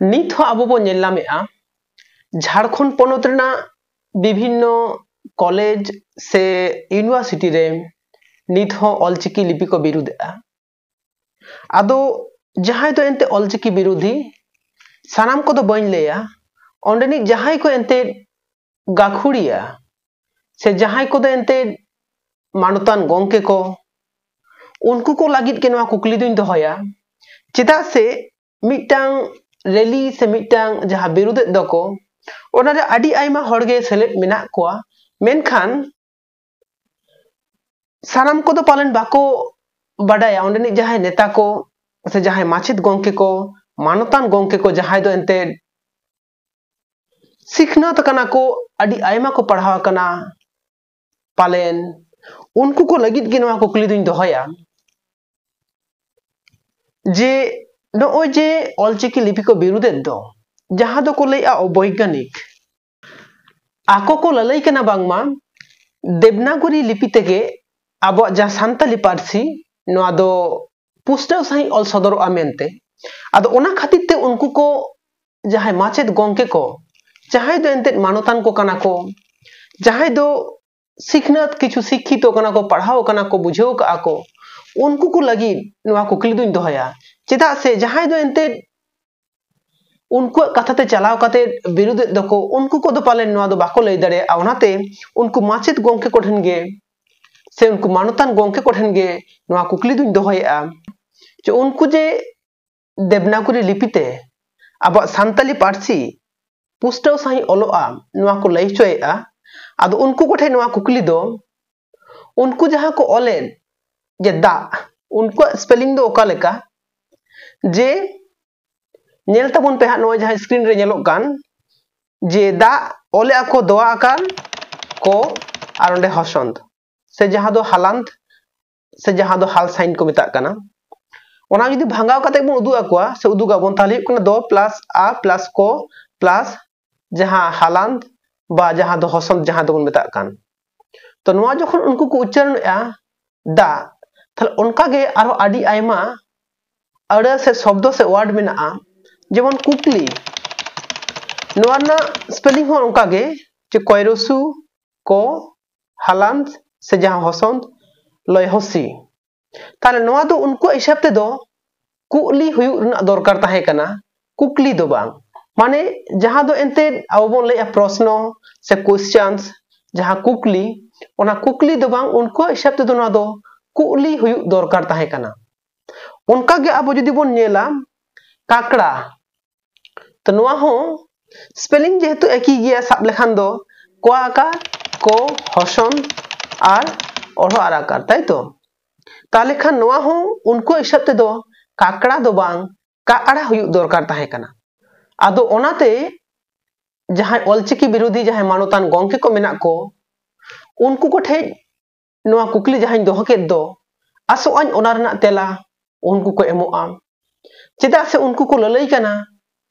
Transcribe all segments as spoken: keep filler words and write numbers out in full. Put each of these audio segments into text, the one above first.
ᱱᱤᱛ ᱦᱚᱸ ᱟᱵᱚ ᱵᱚᱱ ᱧᱮᱞ ᱧᱟᱢᱮᱫᱼᱟ, ᱡᱷᱟᱲᱠᱷᱚᱸᱰ ᱯᱚᱱᱚᱛ ᱨᱮᱱᱟᱜ ᱵᱤᱵᱷᱤᱱᱱᱚ ᱠᱚᱞᱮᱡᱽ ᱥᱮ ᱤᱭᱩᱱᱤᱵᱷᱟᱨᱥᱤᱴᱤ ᱨᱮ ᱱᱤᱛ ᱦᱚᱸ ᱚᱞᱪᱤᱠᱤ ᱞᱤᱯᱤ ᱠᱚ ᱵᱤᱨᱩᱫᱷᱮᱜᱼᱟ᱾ ᱟᱫᱚ ᱡᱟᱦᱟᱸᱭ ᱫᱚ ᱮᱱᱛᱮ ᱚᱞᱪᱤᱠᱤ ᱵᱤᱨᱳᱫᱷᱤ, ᱥᱟᱱᱟᱢ ᱠᱚᱫᱚ ᱵᱟᱹᱧ ᱞᱟᱹᱭᱟ, ᱚᱸᱰᱮᱱᱤᱡ ᱡᱟᱦᱟᱸᱭ ᱠᱚ ᱮᱱᱛᱮ ᱜᱟᱹᱠᱷᱩᱲᱤᱭᱟᱹ ᱥᱮ ᱡᱟᱦᱟᱸᱭ ᱠᱚᱫᱚ ᱮᱱᱛᱮ ᱢᱟᱱᱚᱛᱟᱱ ᱜᱚᱢᱠᱮ ᱠᱚ, ᱩᱱᱠᱩ ᱠᱚ ᱞᱟᱹᱜᱤᱫ ᱜᱮ ᱱᱚᱣᱟ ᱠᱩᱠᱞᱤ ᱫᱩᱧ ᱫᱚᱦᱚᱭᱟ᱾ ᱪᱮᱫᱟᱜ ᱥᱮ ᱢᱤᱫᱴᱟᱝ ᱨᱮᱞᱤ ᱥᱮ ᱢᱤᱫᱴᱟᱝ ᱡᱟᱦᱟᱸ ᱵᱤᱨᱩᱫᱷᱮᱫ ᱫᱚᱠᱚ, ᱚᱱᱟᱨᱮ ᱟᱹᱰᱤ ᱟᱭᱢᱟ ᱦᱚᱲᱜᱮ ᱥᱮᱞᱮᱫ ᱢᱮᱱᱟᱜ ᱠᱚᱣᱟ, ᱢᱮᱱᱠᱷᱟᱱ ᱥᱟᱱᱟᱢ ᱠᱚᱫᱚ ᱯᱟᱞᱮᱱ ᱵᱟᱠᱚ ᱵᱟᱰᱟᱭᱟ ᱚᱸᱰᱮᱱᱤᱡ ᱡᱟᱦᱟᱸᱭ ᱱᱮᱛᱟ ᱠᱚ ᱥᱮ ᱡᱟᱦᱟᱸᱭ ᱢᱟᱪᱮᱫ ᱜᱚᱢᱠᱮ ᱠᱚ, ᱢᱟᱱᱚᱛᱟᱱ ᱜᱚᱢᱠᱮ ᱠᱚ, ᱡᱟᱦᱟᱸᱭ ᱫᱚ ᱮᱱᱛᱮᱫ ᱥᱤᱠᱷᱱᱟᱹᱛ ᱟᱠᱟᱱᱟ ᱠᱚ, ᱟᱹᱰᱤ ᱟᱭᱢᱟ ᱠᱚ ᱯᱟᱲᱦᱟᱣ ᱟᱠᱟᱱᱟ, ᱯᱟᱞᱮᱱ ᱩᱱᱠᱩ ᱠᱚ ᱞᱟᱹᱜᱤᱫ ᱜᱮ ᱱᱚᱣᱟ ᱠᱩᱠᱞᱤ ᱫᱩᱧ ᱫᱚᱦᱚᱭᱟ ᱡᱮ ᱱᱚᱜᱼᱚᱭ ᱡᱮ ᱚᱞᱪᱤᱠᱤ ᱞᱤᱯᱤ ᱠᱚ ᱵᱤᱨᱩᱫᱷᱮᱫ ᱫᱚ, ᱡᱟᱦᱟᱸ ᱫᱚᱠᱚ ᱞᱟᱹᱭᱮᱫᱼᱟ ᱚᱵᱳᱭᱜᱟᱱᱤᱠ, ᱟᱠᱚ ᱠᱚ ᱞᱟᱹᱞᱟᱹᱭ ᱠᱟᱱᱟ ᱵᱟᱝᱢᱟ ᱫᱮᱵᱽᱱᱟᱜᱚᱨᱤ ᱞᱤᱯᱤ ᱛᱮᱜᱮ ᱟᱵᱚᱣᱟᱜ ᱡᱟᱦᱟᱸ ᱥᱟᱱᱛᱟᱞᱤ ᱯᱟᱹᱨᱥᱤ, ᱱᱚᱣᱟ ᱫᱚ ᱯᱩᱥᱴᱟᱹᱣ ᱥᱟᱺᱦᱤᱡ ᱚᱞ ᱥᱚᱫᱚᱨᱚᱜᱼᱟ ᱢᱮᱱᱛᱮ᱾ ᱟᱫᱚ ᱚᱱᱟ ᱠᱷᱟᱹᱛᱤᱨ ᱛᱮ ᱩᱱᱠᱩ ᱠᱚ, ᱡᱟᱦᱟᱸᱭ ᱢᱟᱪᱮᱫ ᱜᱚᱢᱠᱮ ᱠᱚ, ᱡᱟᱦᱟᱸᱭ ᱫᱚ ᱮᱱᱛᱮᱫ ᱢᱟᱱᱚᱛᱟᱱ ᱠᱚ ᱠᱟᱱᱟ ᱠᱚ, ᱡᱟᱦᱟᱸᱭ ᱫᱚ ᱥᱤᱠᱷᱱᱟᱹᱛ, ᱠᱤᱪᱷᱩ ᱥᱤᱠᱠᱷᱤᱛᱚ ᱠᱟᱱᱟ ᱠᱚ, ᱯᱟᱲᱦᱟᱣ ᱠᱟᱱᱟ ᱠᱚ, ᱵᱩᱡᱷᱟᱹᱣ ᱠᱟᱜᱼᱟ ᱠᱚ, ᱩᱱᱠᱩ ᱠᱚ ᱞᱟᱹᱜᱤᱫ ᱱᱚᱣᱟ ᱠᱩᱠᱞᱤ ᱫᱩᱧ ᱫᱚᱦᱚᱭᱟ᱾ ᱪᱮᱫᱟᱜ ᱥᱮ ᱡᱟᱦᱟᱸᱭ ᱫᱚ ᱮᱱᱛᱮᱫ ᱩᱱᱠᱩᱣᱟᱜ ᱠᱟᱛᱷᱟ ᱛᱮ ᱪᱟᱞᱟᱣ ᱠᱟᱛᱮ ᱵᱤᱨᱩᱫᱷᱮᱫ ᱫᱚᱠᱚ, ᱩᱱᱠᱩ ᱠᱚᱫᱚ ᱯᱟᱞᱮᱱ ᱱᱚᱣᱟ ᱫᱚ ᱵᱟᱠᱚ ᱞᱟᱹᱭ ᱫᱟᱲᱮᱭᱟᱜᱼᱟ᱾ ᱚᱱᱟᱛᱮ ᱩᱱᱠᱩ ᱢᱟᱪᱮᱫ ᱜᱚᱢᱠᱮ ᱠᱚᱴᱷᱮᱱ ᱜᱮ ᱥᱮ ᱩᱱᱠᱩ ᱢᱟᱱᱚᱛᱟᱱ ᱜᱚᱢᱠᱮ ᱠᱚᱴᱷᱮᱱ ᱜᱮ ᱱᱚᱣᱟ ᱠᱩᱠᱞᱤ ᱫᱩᱧ ᱫᱚᱦᱚᱭᱮᱫᱼᱟ ᱡᱮ ᱩᱱᱠᱩ ᱡᱮ ᱫᱮᱵᱽᱱᱟᱜᱚᱨᱤ ᱞᱤᱯᱤ ᱛᱮ ᱟᱵᱚᱣᱟᱜ ᱥᱟᱱᱛᱟᱞᱤ ᱯᱟᱹᱨᱥᱤ ᱯᱩᱥᱴᱟᱹᱣ ᱥᱟᱺᱦᱤᱡ ᱚᱞᱚᱜᱼᱟ, ᱱᱚᱣᱟ ᱠᱚ ᱞᱟᱹᱭ ᱦᱚᱪᱚᱭᱮᱫᱼᱟ᱾ ᱟᱫᱚ ᱩᱱᱠᱩ ᱠᱚᱴᱷᱮᱱ ᱱᱚᱣᱟ ᱠᱩᱠᱞᱤ ᱫᱚ, ᱩᱱᱠᱩ ᱡᱟᱦᱟᱸ ᱠᱚ ᱚᱞᱮᱫ ᱡᱮ ᱫᱟᱜ, ᱩᱱᱠᱩᱣᱟᱜ ᱥᱯᱮᱞᱤᱝ ᱫᱚ ᱚᱠᱟ ᱞᱮᱠᱟ? ᱡᱮ ᱧᱮᱞ ᱛᱟᱵᱚᱱ ᱯᱮ ᱦᱟᱸᱜ, ᱱᱚᱜᱼᱚᱭ ᱡᱟᱦᱟᱸ ᱥᱠᱨᱤᱱ ᱨᱮ ᱧᱮᱞᱚᱜ ᱠᱟᱱ ᱡᱮ ᱫᱟᱜ, ᱚᱞᱮᱜᱼᱟ ᱠᱚ ᱫᱚᱣᱟ ᱟᱠᱟᱨ ᱠᱚ ᱟᱨ ᱚᱸᱰᱮ ᱦᱚᱥᱚᱱᱛ ᱥᱮ ᱡᱟᱦᱟᱸ ᱫᱚ ᱦᱟᱞᱟᱱᱛ ᱥᱮ ᱡᱟᱦᱟᱸ ᱫᱚ ᱦᱟᱞ ᱥᱟᱭᱤᱱ ᱠᱚ ᱢᱮᱛᱟᱜ ᱠᱟᱱᱟ, ᱚᱱᱟ ᱡᱩᱫᱤ ᱵᱷᱟᱸᱜᱟᱣ ᱠᱟᱛᱮ ᱵᱚᱱ ᱩᱫᱩᱜ ᱟᱠᱚᱣᱟ ᱥᱮ ᱩᱫᱩᱜ ᱟᱵᱚᱱ, ᱛᱟᱦᱚᱞᱮ ᱦᱩᱭᱩᱜ ᱠᱟᱱᱟ ᱫᱚ ᱯᱞᱟᱥ ᱟ ᱯᱞᱟᱥ ᱠᱚ ᱯᱞᱟᱥ ᱡᱟᱦᱟᱸ ᱦᱟᱞᱟᱱᱛ ᱵᱟ ᱡᱟᱦᱟᱸ ᱫᱚ ᱦᱚᱥᱚᱱᱛ ᱡᱟᱦᱟᱸ ᱫᱚᱵᱚᱱ ᱢᱮᱛᱟᱜ ᱠᱟᱱ᱾ ᱛᱚ ᱱᱚᱣᱟ ᱡᱚᱠᱷᱚᱱ ᱩᱱᱠᱩ ᱠᱚ ᱩᱪᱪᱟᱨᱚᱱᱮᱜᱼᱟ ᱫᱟᱜ, ᱛᱟᱦᱞᱮ ᱚᱱᱠᱟᱜᱮ ᱟᱨᱦᱚᱸ ᱟᱹᱰᱤ ᱟᱭᱢᱟ ᱟᱹᱲᱟᱹ ᱥᱮ ᱥᱚᱵᱫᱚ ᱥᱮ ᱣᱟᱨᱰ ᱢᱮᱱᱟᱜᱼᱟ, ᱡᱮᱢᱚᱱ ᱠᱩᱠᱞᱤ, ᱱᱚᱣᱟ ᱨᱮᱱᱟᱜ ᱥᱯᱮᱞᱤᱝ ᱦᱚᱸ ᱚᱱᱠᱟ ᱜᱮ, ᱡᱮ ᱠᱚᱭᱨᱚᱥᱩ, ᱠᱚ, ᱦᱟᱞᱟᱱᱛ, ᱥᱮ ᱡᱟᱦᱟᱸ ᱦᱚᱥᱚᱱᱛ, ᱞᱚᱭ ᱦᱚᱥᱤ᱾ ᱛᱟᱦᱞᱮ ᱱᱚᱣᱟ ᱫᱚ ᱩᱱᱠᱩᱣᱟᱜ ᱦᱤᱥᱟᱹᱵ ᱛᱮᱫᱚ ᱠᱩᱠᱞᱤ ᱦᱩᱭᱩᱜ ᱨᱮᱱᱟᱜ ᱫᱚᱨᱠᱟᱨ ᱛᱟᱦᱮᱸ ᱠᱟᱱᱟ, ᱠᱩᱠᱞᱤ ᱫᱚ ᱵᱟᱝ᱾ ᱢᱟᱱᱮ ᱡᱟᱦᱟᱸ ᱫᱚ ᱮᱱᱛᱮᱫ ᱟᱵᱚ ᱵᱚᱱ ᱞᱟᱹᱭᱮᱜᱼᱟ ᱯᱨᱚᱥᱱᱚ ᱥᱮ ᱠᱚᱥᱪᱟᱱᱥ, ᱡᱟᱦᱟᱸ ᱠᱩᱠᱞᱤ, ᱚᱱᱟ ᱠᱩᱠᱞᱤ ᱫᱚ ᱵᱟᱝ, ᱩᱱᱠᱩᱣᱟᱜ ᱦᱤᱥᱟᱹᱵ ᱛᱮᱫᱚ ᱱᱚᱣᱟ ᱫᱚ ᱠᱩᱠᱞᱤ ᱦᱩᱭᱩᱜ ᱫᱚᱨᱠᱟᱨ ᱛᱟᱦᱮᱸ ᱠᱟᱱᱟ᱾ ᱚᱱᱠᱟ ᱜᱮ ᱟᱵᱚ ᱡᱩᱫᱤ ᱵᱚᱱ ᱧᱮᱞᱟ ᱠᱟᱠᱲᱟ, ᱛᱚ ᱱᱚᱣᱟ ᱦᱚᱸ ᱥᱯᱮᱞᱤᱝ ᱡᱮᱦᱮᱛᱩ ᱮᱠᱤ ᱜᱮᱭᱟ, ᱥᱟᱵ ᱞᱮᱠᱷᱟᱱ ᱫᱚ ᱠᱚ ᱟᱠᱟᱨ, ᱠᱚ ᱦᱚᱥᱚᱱ ᱟᱨ ᱚᱲᱦᱚ ᱟᱨ ᱟᱠᱟᱨ, ᱛᱟᱭ ᱛᱚ? ᱛᱟᱦᱞᱮ ᱠᱷᱟᱱ ᱱᱚᱣᱟ ᱦᱚᱸ ᱩᱱᱠᱩᱣᱟᱜ ᱦᱤᱥᱟᱹᱵ ᱛᱮᱫᱚ ᱠᱟᱠᱲᱟ ᱫᱚ ᱵᱟᱝ, ᱠᱟᱜᱲᱟ ᱦᱩᱭᱩᱜ ᱫᱚᱨᱠᱟᱨ ᱛᱟᱦᱮᱸ ᱠᱟᱱᱟ᱾ ᱟᱫᱚ ᱚᱱᱟᱛᱮ ᱡᱟᱦᱟᱸᱭ ᱚᱞᱪᱤᱠᱤ ᱵᱤᱨᱳᱫᱷᱤ ᱡᱟᱦᱟᱸᱭ ᱢᱟᱱᱚᱛᱟᱱ ᱜᱚᱢᱠᱮ ᱠᱚ ᱢᱮᱱᱟᱜ ᱠᱚ, ᱩᱱᱠᱩ ᱠᱚᱴᱷᱮᱡ ᱱᱚᱣᱟ ᱠᱩᱠᱞᱤ ᱡᱟᱦᱟᱸᱧ ᱫᱚᱦᱚ ᱠᱮᱫ ᱫᱚ, ᱟᱥᱚᱜ ᱟᱹᱧ ᱚᱱᱟ ᱨᱮᱱᱟᱜ ᱛᱮᱞᱟ ᱩᱱᱠᱩ ᱠᱚ ᱮᱢᱚᱜᱼᱟ᱾ ᱪᱮᱫᱟᱜ ᱥᱮ ᱩᱱᱠᱩ ᱠᱚ ᱞᱟᱹᱞᱟᱹᱭ ᱠᱟᱱᱟ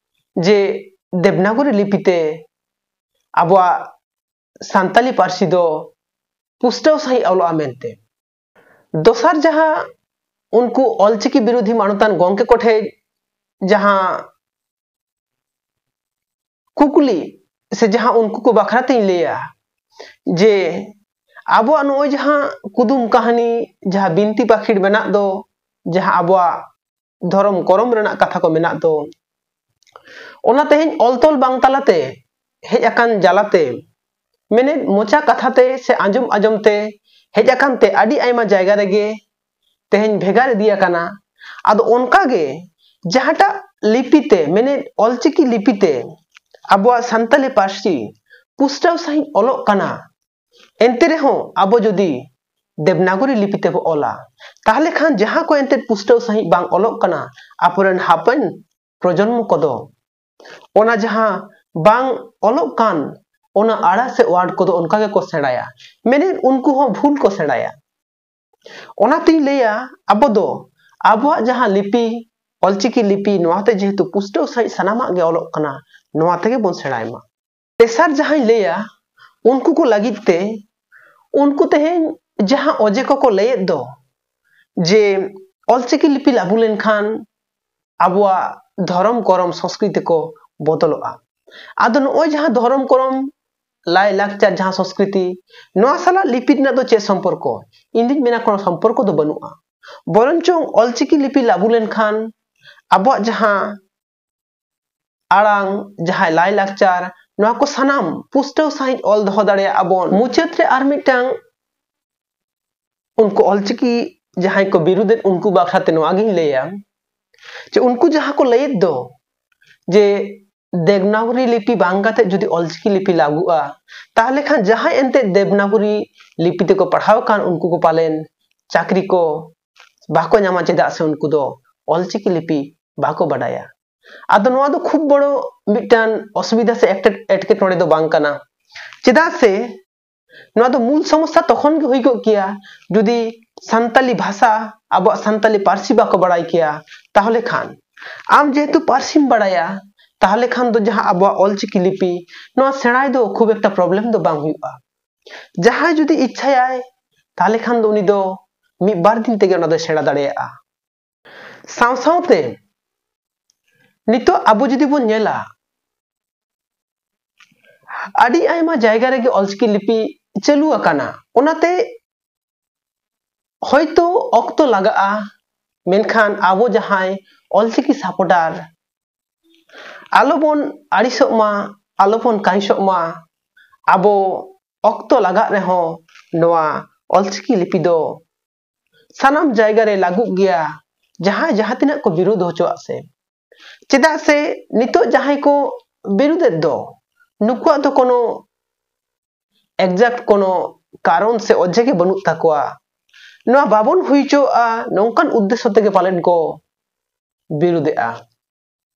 ᱡᱮ ᱫᱮᱵᱽᱱᱟᱜᱚᱨᱤ ᱞᱤᱯᱤ ᱛᱮ ᱟᱵᱚᱣᱟᱜ ᱥᱟᱱᱛᱟᱞᱤ ᱯᱟᱹᱨᱥᱤ ᱫᱚ ᱯᱩᱥᱴᱟᱹᱣ ᱥᱟᱺᱦᱤᱡ ᱚᱞᱚᱜᱼᱟ ᱢᱮᱱᱛᱮ᱾ ᱫᱚᱥᱟᱨ ᱡᱟᱦᱟᱸ ᱩᱱᱠᱩ ᱚᱞᱪᱤᱠᱤ ᱵᱤᱨᱳᱫᱷᱤ ᱢᱟᱱᱚᱛᱟᱱ ᱜᱚᱢᱠᱮ ᱠᱚᱴᱷᱮᱡ ᱡᱟᱦᱟᱸ ᱠᱩᱠᱞᱤ ᱥᱮ ᱡᱟᱦᱟᱸ ᱩᱱᱠᱩ ᱠᱚ ᱵᱟᱠᱷᱨᱟ ᱛᱤᱧ ᱞᱟᱹᱭᱟ ᱡᱮ ᱟᱵᱚᱣᱟᱜ ᱱᱚᱜᱼᱚᱭ ᱡᱟᱦᱟᱸ ᱠᱩᱫᱩᱢ ᱠᱟᱹᱦᱱᱤ, ᱡᱟᱦᱟᱸ ᱵᱤᱱᱛᱤ ᱵᱟᱠᱷᱮᱲ ᱢᱮᱱᱟᱜ ᱫᱚ, ᱡᱟᱦᱟᱸ ᱟᱵᱚᱣᱟᱜ ᱫᱷᱚᱨᱚᱢ ᱠᱚᱨᱚᱢ ᱨᱮᱱᱟᱜ ᱠᱟᱛᱷᱟ ᱠᱚ ᱢᱮᱱᱟᱜ ᱫᱚ, ᱚᱱᱟ ᱛᱮᱦᱮᱧ ᱚᱞ ᱛᱚᱞ ᱵᱟᱝ ᱛᱟᱞᱟᱛᱮ ᱦᱮᱡ ᱟᱠᱟᱱ ᱡᱟᱞᱟᱛᱮ, ᱢᱮᱱᱮᱫ ᱢᱚᱪᱟ ᱠᱟᱛᱷᱟ ᱛᱮ ᱥᱮ ᱟᱸᱡᱚᱢ ᱟᱸᱡᱚᱢ ᱛᱮ ᱦᱮᱡ ᱟᱠᱟᱱ ᱛᱮ ᱟᱹᱰᱤ ᱟᱭᱢᱟ ᱡᱟᱭᱜᱟ ᱨᱮᱜᱮ ᱛᱮᱦᱮᱧ ᱵᱷᱮᱜᱟᱨ ᱤᱫᱤ ᱟᱠᱟᱱᱟ᱾ ᱟᱫᱚ ᱚᱱᱠᱟ ᱜᱮ ᱡᱟᱦᱟᱸᱴᱟᱜ ᱞᱤᱯᱤ ᱛᱮ, ᱢᱮᱱᱮᱫ ᱚᱞᱪᱤᱠᱤ ᱞᱤᱯᱤ ᱛᱮ ᱟᱵᱚᱣᱟᱜ ᱥᱟᱱᱛᱟᱞᱤ ᱯᱟᱹᱨᱥᱤ ᱯᱩᱥᱴᱟᱹᱣ ᱥᱟᱺᱦᱤᱡ ᱚᱞᱚᱜ ᱠᱟᱱᱟ, ᱮᱱᱛᱮ ᱨᱮᱦᱚᱸ ᱟᱵᱚ ᱡᱩᱫᱤ ᱫᱮᱵᱽᱱᱟᱜᱚᱨᱤ ᱞᱤᱯᱤ ᱛᱮᱵᱚ ᱚᱞᱟ, ᱛᱟᱦᱞᱮ ᱠᱷᱟᱱ ᱡᱟᱦᱟᱸ ᱠᱚ ᱮᱱᱛᱮᱫ ᱯᱩᱥᱴᱟᱹᱣ ᱥᱟᱺᱦᱤᱡ ᱵᱟᱝ ᱚᱞᱚᱜ ᱠᱟᱱᱟ, ᱟᱵᱚᱨᱮᱱ ᱦᱟᱯᱮᱱ ᱯᱨᱚᱡᱚᱱᱢᱚ ᱠᱚᱫᱚ ᱚᱱᱟ ᱡᱟᱦᱟᱸ ᱵᱟᱝ ᱚᱞᱚᱜ ᱠᱟᱱ, ᱚᱱᱟ ᱟᱹᱲᱟᱹ ᱥᱮ word ᱠᱚᱫᱚ ᱚᱱᱠᱟ ᱜᱮᱠᱚ ᱥᱮᱬᱟᱭᱟ, ᱢᱮᱱᱮᱫ ᱩᱱᱠᱩ ᱦᱚᱸ ᱵᱷᱩᱞ ᱠᱚ ᱥᱮᱬᱟᱭᱟ᱾ ᱚᱱᱟᱛᱤᱧ ᱞᱟᱹᱭᱟ, ᱟᱵᱚ ᱫᱚ ᱟᱵᱚᱣᱟᱜ ᱡᱟᱦᱟᱸ ᱞᱤᱯᱤ, ᱚᱞᱪᱤᱠᱤ ᱞᱤᱯᱤ, ᱱᱚᱣᱟ ᱛᱮ ᱡᱮᱦᱮᱛᱩ ᱯᱩᱥᱴᱟᱹᱣ ᱥᱟᱺᱦᱤᱡ ᱥᱟᱱᱟᱢᱟᱜ ᱜᱮ ᱚᱞᱚᱜ ᱠᱟᱱᱟ, ᱱᱚᱣᱟ ᱛᱮᱜᱮ ᱵᱚᱱ ᱥᱮᱬᱟᱭ ᱢᱟ᱾ ᱛᱮᱥᱟᱨ ᱡᱟᱦᱟᱸᱧ ᱞᱟᱹᱭᱟ, ᱩᱱᱠᱩ ᱠᱚ ᱞᱟᱹᱜᱤᱫ ᱛᱮ, ᱩᱱᱠᱩ ᱛᱮᱦᱮᱧ ᱡᱟᱦᱟᱸ ᱚᱡᱮ ᱠᱚᱠᱚ ᱞᱟᱹᱭᱮᱫ ᱫᱚ, ᱡᱮ ᱚᱞᱪᱤᱠᱤ ᱞᱤᱯᱤ ᱞᱟᱹᱜᱩ ᱞᱮᱱᱠᱷᱟᱱ ᱟᱵᱚᱣᱟᱜ ᱫᱷᱚᱨᱚᱢ ᱠᱚᱨᱚᱢ ᱥᱚᱸᱥᱠᱨᱤᱛᱤ ᱠᱚ ᱵᱚᱫᱚᱞᱚᱜᱼᱟ᱾ ᱟᱫᱚ ᱱᱚᱜᱼᱚᱭ ᱡᱟᱦᱟᱸ ᱫᱷᱚᱨᱚᱢ ᱠᱚᱨᱚᱢ, ᱞᱟᱭ ᱞᱟᱠᱪᱟᱨ, ᱡᱟᱦᱟᱸ ᱥᱚᱸᱥᱠᱨᱤᱛᱤ, ᱱᱚᱣᱟ ᱥᱟᱞᱟᱜ ᱞᱤᱯᱤ ᱨᱮᱱᱟᱜ ᱫᱚ ᱪᱮᱫ ᱥᱚᱢᱯᱚᱨᱠᱚ? ᱤᱧ ᱫᱩᱧ ᱢᱮᱱᱟ ᱠᱳᱱᱳ ᱥᱚᱢᱯᱚᱨᱠᱚ ᱫᱚ ᱵᱟᱹᱱᱩᱜᱼᱟ᱾ ᱵᱚᱨᱚᱱᱪᱚᱝ ᱚᱞᱪᱤᱠᱤ ᱞᱤᱯᱤ ᱞᱟᱹᱜᱩ ᱞᱮᱱᱠᱷᱟᱱ ᱟᱵᱚᱣᱟᱜ ᱡᱟᱦᱟᱸ ᱟᱲᱟᱝ, ᱡᱟᱦᱟᱸ ᱞᱟᱭ ᱞᱟᱠᱪᱟᱨ, ᱱᱚᱣᱟ ᱠᱚ ᱥᱟᱱᱟᱢ ᱯᱩᱥᱴᱟᱹᱣ ᱥᱟᱺᱦᱤᱡ ᱚᱞ ᱫᱚᱦᱚ ᱫᱟᱲᱮᱭᱟᱜᱼᱟ ᱵᱚᱱ᱾ ᱢᱩᱪᱟᱹᱫ ᱨᱮ ᱟᱨ ᱢᱤᱫᱴᱟᱝ ᱩᱱᱠᱩ ᱚᱞᱪᱤᱠᱤ ᱡᱟᱦᱟᱸᱭ ᱠᱚ ᱵᱤᱨᱩᱫᱷᱮᱫ ᱩᱱᱠᱩ ᱵᱟᱠᱷᱨᱟ ᱛᱮ ᱱᱚᱣᱟ ᱜᱤᱧ ᱞᱟᱹᱭᱟ ᱡᱮ ᱩᱱᱠᱩ ᱡᱟᱦᱟᱸ ᱠᱚ ᱞᱟᱹᱭᱮᱫ ᱫᱚ ᱡᱮ ᱫᱮᱵᱽᱱᱟᱜᱚᱨᱤ ᱞᱤᱯᱤ ᱵᱟᱝ ᱠᱟᱛᱮ ᱡᱩᱫᱤ ᱚᱞᱪᱤᱠᱤ ᱞᱤᱯᱤ ᱞᱟᱹᱜᱩᱜᱼᱟ, ᱛᱟᱦᱚᱞᱮ ᱠᱷᱟᱱ ᱡᱟᱦᱟᱸᱭ ᱮᱱᱛᱮᱫ ᱫᱮᱵᱽᱱᱟᱜᱚᱨᱤ ᱞᱤᱯᱤ ᱛᱮᱠᱚ ᱯᱟᱲᱦᱟᱣ ᱠᱟᱱ ᱩᱱᱠᱩ ᱠᱚ ᱯᱟᱞᱮᱱ ᱪᱟᱹᱠᱨᱤ ᱠᱚ ᱵᱟᱠᱚ ᱧᱟᱢᱟ, ᱪᱮᱫᱟᱜ ᱥᱮ ᱩᱱᱠᱩ ᱫᱚ ᱚᱞᱪᱤᱠᱤ ᱞᱤᱯᱤ ᱵᱟᱠᱚ ᱵᱟᱰᱟᱭᱟ᱾ ᱟᱫᱚ ᱱᱚᱣᱟ ᱫᱚ ᱠᱷᱩᱵ ᱵᱚᱲᱚ ᱢᱤᱫᱴᱟᱝ ᱚᱥᱩᱵᱤᱫᱷᱟ ᱥᱮ ᱮᱴᱠᱮ-, ᱮᱴᱠᱮᱴᱚᱬᱮ ᱫᱚ ᱵᱟᱝ ᱠᱟᱱᱟ, ᱪᱮᱫᱟᱜ ᱥᱮ ᱱᱚᱣᱟ ᱫᱚ ᱢᱩᱞ ᱥᱚᱢᱚᱥᱥᱟ ᱛᱚᱠᱷᱚᱱ ᱜᱮ ᱦᱩᱭ ᱠᱚᱜ ᱠᱮᱭᱟ ᱡᱩᱫᱤ ᱥᱟᱱᱛᱟᱞᱤ ᱵᱷᱟᱥᱟ, ᱟᱵᱚᱣᱟᱜ ᱥᱟᱱᱛᱟᱞᱤ ᱯᱟᱹᱨᱥᱤ ᱵᱟᱠᱚ ᱵᱟᱲᱟᱭ ᱠᱮᱭᱟ᱾ ᱛᱟᱦᱚᱞᱮ ᱠᱷᱟᱱ ᱟᱢ ᱡᱮᱦᱮᱛᱩ ᱯᱟᱹᱨᱥᱤᱢ ᱵᱟᱲᱟᱭᱟ, ᱛᱟᱦᱚᱞᱮ ᱠᱷᱟᱱ ᱫᱚ ᱡᱟᱦᱟᱸ ᱟᱵᱚᱣᱟᱜ ᱚᱞᱪᱤᱠᱤ ᱞᱤᱯᱤ, ᱱᱚᱣᱟ ᱥᱮᱬᱟᱭ ᱫᱚ ᱠᱷᱩᱵ ᱮᱠᱴᱟ problem ᱫᱚ ᱵᱟᱝ ᱦᱩᱭᱩᱜᱼᱟ᱾ ᱡᱟᱦᱟᱸᱭ ᱡᱩᱫᱤ ᱤᱪᱪᱷᱟᱭᱟᱭ, ᱛᱟᱦᱚᱞᱮ ᱠᱷᱟᱱ ᱫᱚ ᱩᱱᱤ ᱫᱚ ᱢᱤᱫ ᱵᱟᱨ ᱫᱤᱱ ᱛᱮᱜᱮ ᱚᱱᱟ ᱫᱚᱭ ᱥᱮᱬᱟ ᱫᱟᱲᱮᱭᱟᱜᱼᱟ᱾ ᱥᱟᱶ ᱥᱟᱶᱛᱮ ᱱᱤᱛᱚᱜ ᱟᱵᱚ ᱡᱩᱫᱤ ᱵᱚᱱ ᱧᱮᱞᱟ, ᱟᱹᱰᱤ ᱟᱭᱢᱟ ᱡᱟᱭᱜᱟ ᱨᱮᱜᱮ ᱚᱞᱪᱤᱠᱤ ᱞᱤᱯᱤ ᱪᱟᱹᱞᱩ ᱟᱠᱟᱱᱟ, ᱚᱱᱟᱛᱮ ᱦᱚᱭᱛᱳ ᱚᱠᱛᱚ ᱞᱟᱜᱟᱜᱼᱟ, ᱢᱮᱱᱠᱷᱟᱱ ᱟᱵᱚ ᱡᱟᱦᱟᱸᱭ ᱚᱞᱪᱤᱠᱤ supporter, ᱟᱞᱚᱵᱚᱱ ᱟᱹᱲᱤᱥᱚᱜ ᱢᱟ, ᱟᱞᱚᱵᱚᱱ ᱠᱟᱹᱦᱤᱥᱚᱜ ᱢᱟ᱾ ᱟᱵᱚ ᱚᱠᱛᱚ ᱞᱟᱜᱟᱜ ᱨᱮᱦᱚᱸ ᱱᱚᱣᱟ ᱚᱞᱪᱤᱠᱤ ᱞᱤᱯᱤ ᱫᱚ ᱥᱟᱱᱟᱢ ᱡᱟᱭᱜᱟ ᱨᱮ ᱞᱟᱹᱜᱩᱜ ᱜᱮᱭᱟ, ᱡᱟᱦᱟᱸᱭ ᱡᱟᱦᱟᱸ ᱛᱤᱱᱟᱹᱜ ᱠᱚ ᱵᱤᱨᱳᱫ ᱦᱚᱪᱚᱣᱟᱜ ᱥᱮ᱾ ᱪᱮᱫᱟᱜ ᱥᱮ ᱱᱤᱛᱚᱜ ᱡᱟᱦᱟᱸᱭ ᱠᱚ ᱵᱤᱨᱳᱫᱮᱫ ᱫᱚ, ᱱᱩᱠᱩᱣᱟᱜ ᱫᱚ ᱠᱳᱱᱳ exact ᱠᱳᱱᱳ ᱠᱟᱨᱚᱱ ᱥᱮ ᱚᱡᱮ ᱜᱮ ᱵᱟᱹᱱᱩᱜ ᱛᱟᱠᱚᱣᱟ᱾ ᱱᱚᱣᱟ ᱵᱟᱵᱚᱱ ᱦᱩᱭ ᱦᱚᱪᱚᱣᱟᱜᱼᱟ, ᱱᱚᱝᱠᱟᱱ ᱩᱫᱽᱫᱮᱥᱥᱚ ᱛᱮᱜᱮ ᱯᱟᱞᱮᱱ ᱠᱚ ᱵᱤᱨᱩᱫᱷᱮᱜᱼᱟ᱾